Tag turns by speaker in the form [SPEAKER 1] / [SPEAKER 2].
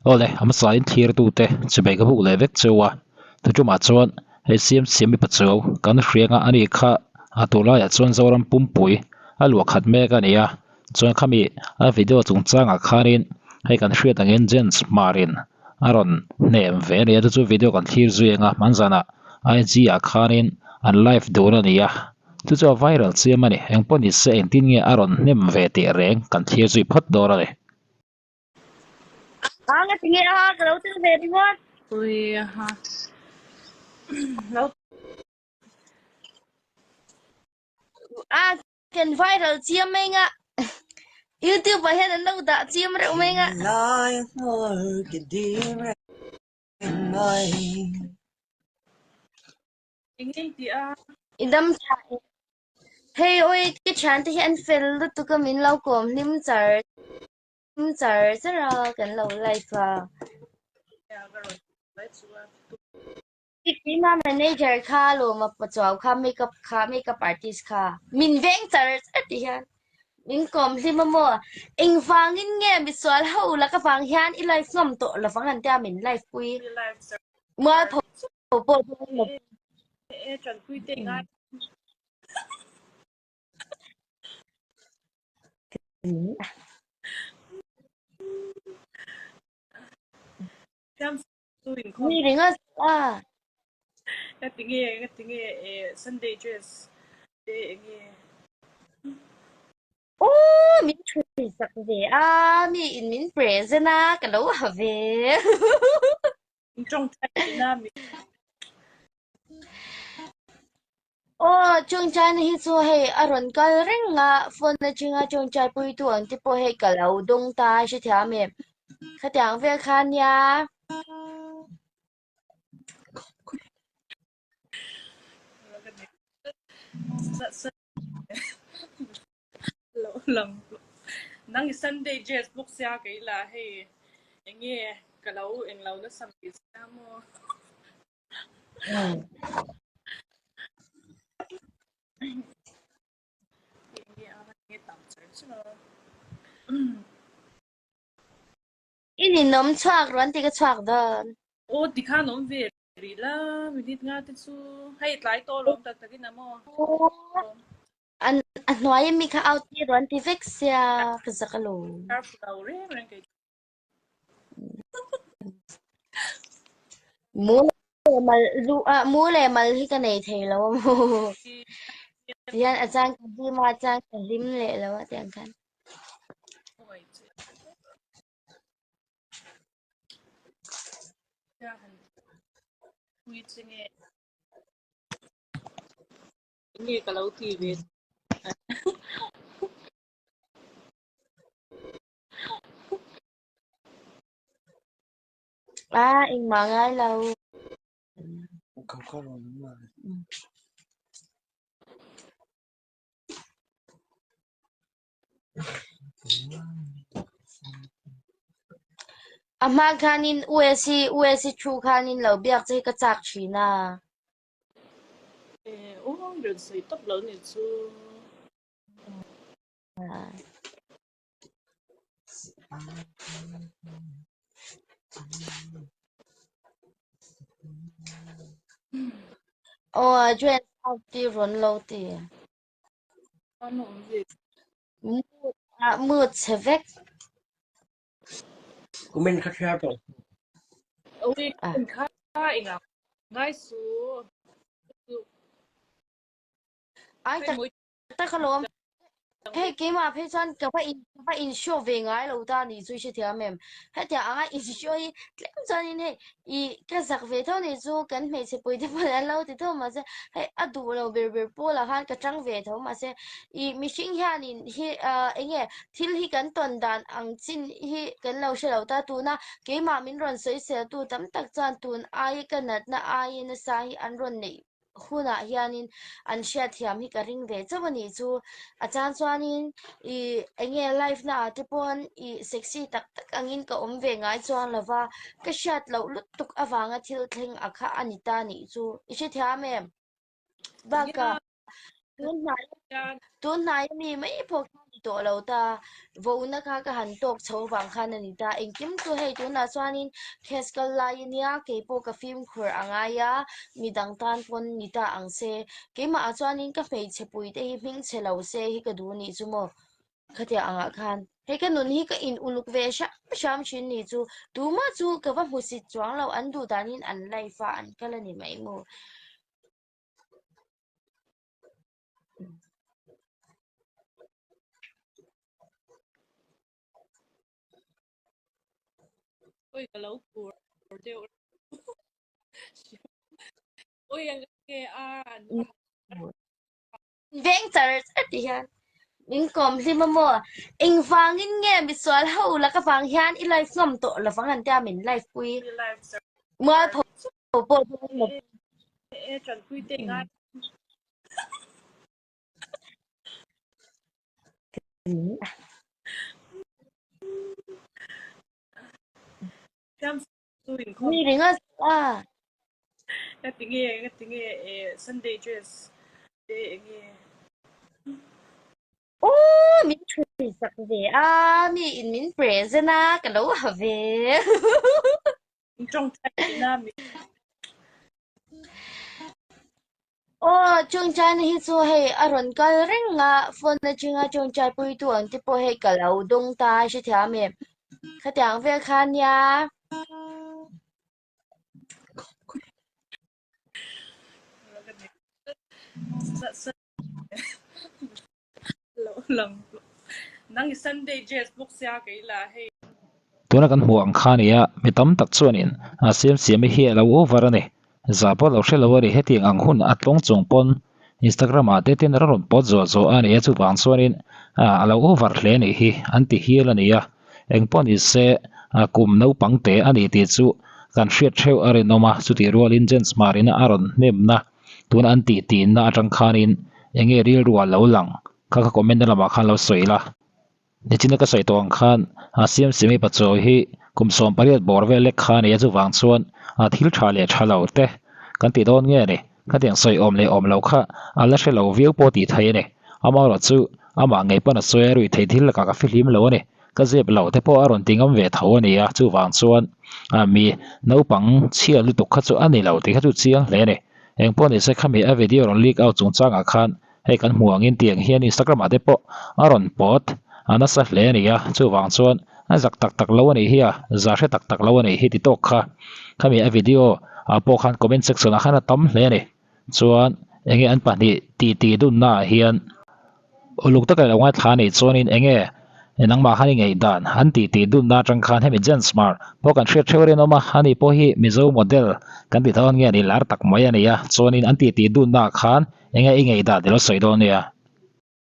[SPEAKER 1] Awle, a hmasain thlirtute chibei ka buk leh vek cheu a, tuṭumah chuan hei siam siam mipa chu kan hriang a, ani kha a tunlaiah chuan Zoram pumpui a luah khat mek a ni a, chuan khami a video chungchangah khanin hei kan hriat angin Jens Hmarin a rawn hnem ve a ni a, chu chu video kan thlir zui ang a, hmanzanah IG ah khanin an live dun a ni a, chu chu a viral chiam a ni, engpawh ni se engtin nge a rawn hnem ve tih reng kan thlir zui phawt dawn a ni.
[SPEAKER 2] A nga ti nge a ka lo tel ve ringawt.
[SPEAKER 3] Ui ha. Lo
[SPEAKER 2] A kan viral chiam mai nga. YouTube ah hian an lo dah chiam reuh mai nga.
[SPEAKER 4] Lai ngor ke dim reng mai.
[SPEAKER 3] Eng eng ti a.
[SPEAKER 2] I dam tha e. Hei awi ka thian te hi an fel lutuk a min lo kawm hlim char char char a kan lo live a. Keima manager kha lawma pachuau kha makeup kha makeup artist kha min veng char char ti hian min kawm hlim a maw engvangin nge misual ho laka vang hian i live ngam tawh lovang an tia min live pui mualpho pawh chu
[SPEAKER 3] E tanpui te ngai. Siam su in khawm.
[SPEAKER 2] Mi ringa a.
[SPEAKER 3] Ka ti nge ka ti nge e Sunday dress te enge.
[SPEAKER 2] Aw min thui sak ve a mi in min present a ka lo ha ve. Aw chungchana hi chu hei a rawn kal reng a phone atanga chungchai puitu ang te pawh hei ka lo dawng ta a hrethiam em khatiang vel kha nia.
[SPEAKER 3] Nang i Sunday dress bawk sia kei lah hei enge ka lo englo nasa mai sia maw. Enge a enge tam char char a.
[SPEAKER 2] I ninawm chhuak rawn ti ka chhuak dawn.
[SPEAKER 3] Aw tikhan awm ve rih la minute nga te chu hei tlai tawh alawm tak takin a maw.
[SPEAKER 2] An a hnuai ami kha out tir rawn ti vek sia ka zak alo.
[SPEAKER 3] Careful lo reng reng kei.
[SPEAKER 2] Mu leh mal lu a mu leh mal hi ka nei thei lo a mu. Tihian a chang ka hlim a a chang ka hlim leh lo a tiang khan.
[SPEAKER 3] Nge ka lo ti ve.
[SPEAKER 2] A engmah ngai lo. A hma khanin US hi US hi thu khanin lo biak che hi ka chak thin a. Aw chuan ti rawn lo ti. Mut chhe vek.
[SPEAKER 4] Kumin kha thliar tawh.
[SPEAKER 2] Ai tak tak alawm. Hei keimah phei chuan ka va in ka va in show ve ngai lo ta ni chu i hrethiam em. Hetiang anga in show hi tlem chuanin hei i ka zak ve tho ni chu kan hmeichhe pui te pawh an lo ti tho mahse hei a duh lo ber ber pawlah khan ka tang ve tho mahse i mihring hianin hi ah eng nge thil hi kan tawn dan ang chin hi kan lo hre lo ta tuna keimah min rawn sawisel tu tam tak chuan tun aia ka natna aia nasa hi an rawn neih hunah hianin an hriatthiam hi ka ring ve chauh a nih chu. A chang chuanin ih eng nge live na ah te pawn ih sexy tak tak angin ka awm ve ngai chuang lo va, ka hriat loh lutuk avanga thil thleng a kha a ni ta nih chu. I hrethiam em? Bakah tun hnai tun hnai ami mai pawh khan. tawh lo ta, vona kha ka han tawk chho vang khan a ni ta. Engkim chu hei tunah chuanin case kal lai a nia, keipawh ka fimkhur a ngai a, midang tan pawn ni ta ang se. Keimahah chuanin ka hmeichhe puite hi hmingchhe lo se hi ka duh nih chu maw? Khatiang angah khan hei ka nun hi ka in uluk ve hram hram thin nih chu tumah chu ka va hmusit chuang lo, an duh danin an life a an kal a ni mai maw?
[SPEAKER 3] Oi ka lo khur deuh Oi ang nge a an
[SPEAKER 2] Veng char char ti hian min kawm hlim a maw? Engvangin nge misual ho laka vang hian i live ngam tawh lovang an tia min live pui. Mualpho pawh dawn lo.
[SPEAKER 3] E tanpui te ngai.
[SPEAKER 2] Mi ringa a.
[SPEAKER 3] Nga ti nge nga ti nge e Sunday dress te enge.
[SPEAKER 2] Aw min thui sak ve a mi in min present a ka lo ha ve.
[SPEAKER 3] Tawngtai na mi.
[SPEAKER 2] Aw tawngtaina hi chu hei a rawn kal reng a phone atanga tawngtai puitu ang te pawh hei ka lo dawng ta a hrethiam em khatiang vel kha nia.
[SPEAKER 3] Nang i Sunday dress bawk sia kei lah hei.
[SPEAKER 1] Tuna kan hmuh ang kha nia, mi tam tak chuanin a Siamsiami hi a lo over a ni. Zah pawh lo hre lo a ni, hetiang ang hun a tlawng chung pawn Instagram ah te ten a rawn pawt zuah zuah a ni a, chuvang chuanin a lo over hle a nih hi an ti hial a ni a. Engpawh ni se kum naupang te a ni tih chu kan hriat theuh a rinawm a, chutih rualin Jens Marina a rawn hnemna Tuna an tih tihna atang khanin eng nge rilru ah lo lang kha ka comment na lamah khan lo sawi la. Nichina ka sawi tawh ang khan a Siamsiami Pachawi hi kum 18 bawr vel lek kha a ni a, chuvang chuan a thil tha leh tha lo te kan ti dawn nge ni? Khatiang sawi awm leh awm lo kha a la hre lo viau pawh tih theih a ni. Amaherawh chu amah ngei pawn a sawi a ruih theih thil lakah ka fihlim lo a ni. Ka zep lo te pawh a rawn ti ngam ve tho a ni a, chuvang chuan a mi naupang chhia lutuk kha chu a ni lo tih kha chu chiang hle a ni. Engpawh ni se khami a video rawn leak out chungchangah khan hei kan hmuh angin tiang hian Instagram ah te pawh a rawn pawt a nasa hle a ni a, chuvang chuan a zak tak tak lo a nih hi a, za hre tak tak lo a nih hi ti tawk kha khami a video ah pawh khan comment section ah khan a tam hle a ni. Chuan enge an pahnih tih tih dunna ah hian uluk taka ilo ngaithla anih chuanin enge nangmah khan i ngaih dan an tih tih dunna atang khan hemi Jen Smart pawh kan hriat theuh rinawm a, ani pawh hi Mizo model kan tih dawn nge ni lar tak mai a ni a, chuanin an tih tih dunna ah khan enge i ngaih dan ilo sawi dawn nia.